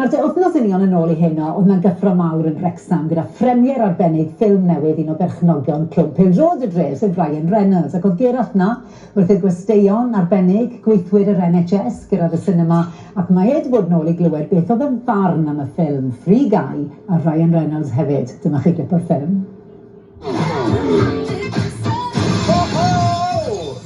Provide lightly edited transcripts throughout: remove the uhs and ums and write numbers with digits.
Nawr te, wythnos union yn ôl i heno, oedd 'na gyffro mawr yn Wrecsam gyda phremier arbennig ffilm newydd un o berchnogion Clwb Pêl-droed y dref, sef Ryan Reynolds, ac oedd Gerallt 'na wrth y gwesteion arbennig, gweithwyr yr NHS gyrraedd y sinema, ac mae e 'di bod nôl i glywed beth oedd y farn am y ffilm, Free Guy a Ryan Reynolds hefyd. Dyma chi glip o'r ffilm.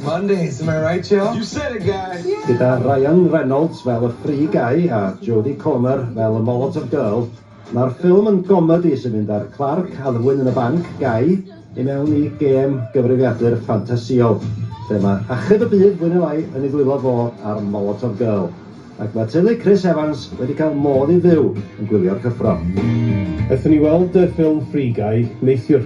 Mondays, am I right, Joe? You said it, guy! Gyda Ryan Reynolds fel y Free Guy a Jodie Comer fel y Molotov Girl, mae'r ffilm yn gomedi sy'n mynd â'r clerc addfwyn yn y banc, Guy, i mewn i gêm gyfrifiadur ffantasïol, lle mae achub y byd fwy neu lai yn ei ddwylo fo a'r Molotov Girl. Ac mae teulu Chris Evans wedi cael modd i fyw yn gwylio'r cyffro. Aethon ni weld y ffilm Free Guy neithiwr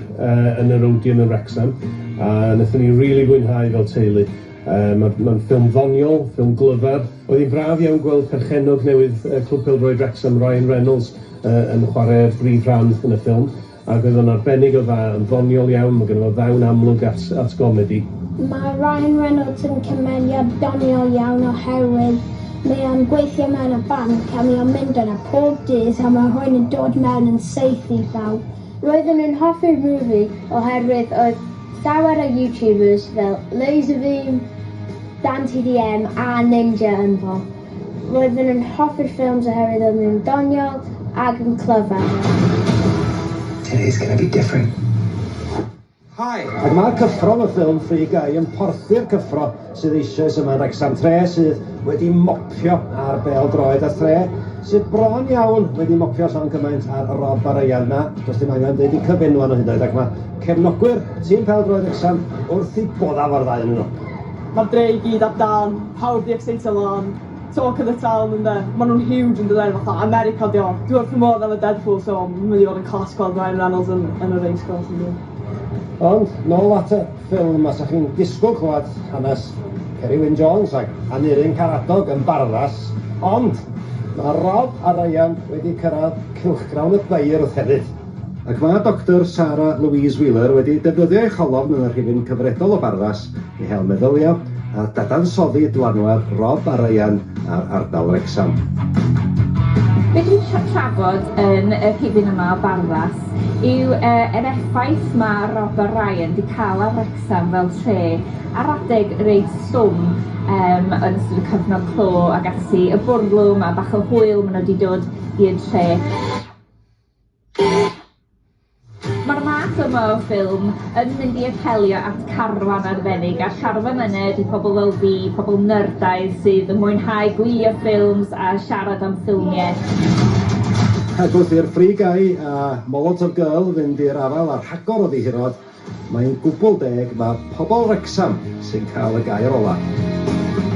yn yr Odeon yn Wrecsam a wnaethon ni rili fwynhau fel teulu. Mae'n ma ffilm ddoniol, ffilm glyfar. Oedd hi'n braf iawn gweld perchennog newydd Clwb Pêl-droed Wrecsam, Ryan Reynolds, yn chwarae'r brif rhan yn y ffilm. Ac oedd o'n arbennig o dda, yn ddoniol iawn, mae gynno fo ddawn amlwg at at gomedi. Mae Ryan Reynolds yn cymeriad doniol iawn oherwydd mae o'n gweithio mewn y banc a mae o'n mynd yna pob dydd a mae rhywun yn dod mewn yn saethu pawb. Roeddwn yn hoffi'r movie oherwydd oedd llawer o YouTubers fel Lazarbeam, Dan TDM a Ninja ynddo. Roeddwn yn hoffi'r ffilms oherwydd oedden nhw'n doniol ac yn clyfar. Today's gonna be different. Hi! Ac mae cyffro yn y ffilm Free Guy yn porthi'r cyffro sydd eisoes yma yn Wrecsam, tre sydd wedi mopio ar bêl-droed a thre sydd bron iawn wedi mopio llawn cymaint ar Rob a Ryan. Na, does dim angen deud eu cyfenwa nhw hyd yn oed, ac mae cefnogwyr tîm pêl-droed Wrecsam wrth eu boddau efo'r ddau ohonyn nhw. Ma'r dre i gyd ar dân, pawb 'di ecseitio lan, talk of the town ynde? Ma' nhw'n huge yn dydyn, fatha America 'di o. Dwi wrth fy modd efo Deadpool so ma'n mynd i fod yn class gweld Ryan Reynolds yn yn y racecourse yndi? Ond, nôl at y ffilm, a 'sa chi'n disgwyl clywed hanes Ceri Wyn Jones ac Aneurin Karadog yn Barddas, ond mae Rob a Ryan wedi cyrraedd cylchgrawn y beirdd hefyd. Ac mae Doctor Sarah Louise Wheeler wedi defnyddio ei cholofn yn y rhifyn cyfredol o Barddas i hel meddyliau a dadansoddi dylanwad Rob a Ryan ar ardal Wrecsam. Be dwi'n eisiau trafod yn y rhifyn yma o Barddas yw yr effaith mae Rob a Ryan 'di cael ar Wrecsam fel tre ar adeg reit llwm yym yn ystod y cyfnod clo ac ati, y bwrlwm a bach o hwyl maen nhw 'di dod i'r tre. Mae'r math yma o ffilm yn mynd i apelio at carfan arbennig, a'r carfan yna ydy pobl fel fi, pobl nerdaidd sydd yn mwynhau gwylio ffilms a siarad am ffilmiau. Ac wrth i'r Free Guy a Molotov Girl fynd i'r afael â rhagor o ddihirod, Mae'n gwbl deg, mae pobl Wrecsam sy'n cael y gair ola'.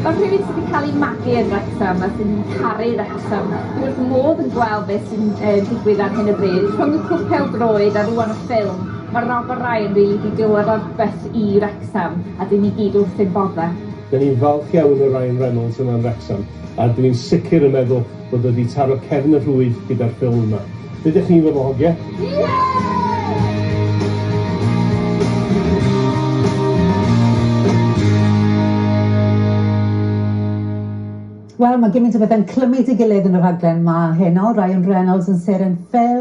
Fel rhywun sydd wedi cael ei magu yn Wrecsam a sy'n caru Wrecsam, dwi wrth fy modd yn gweld beth sy'n yy digwydd ar hyn o bryd. Rhwng y clwb pêl-droed a rŵan y ffilm, mae Rob a Ryan rili 'di dod â rhywbeth i Wrecsam a 'dyn ni gyd wrth ein bodde. Dyn ni'n falch iawn o Ryan Reynolds yma yn Wrecsam a dwi'n sicr yn meddwl bod o 'di taro cefn y rhwyd gyda'r ffilm yma. Be dych chi'n feddwl hogie? Ie! Wel, mae gymaint o bethau'n clymu at ei gilydd yn y rhaglen 'ma heno. Ryan Reynolds yn seren ffilm.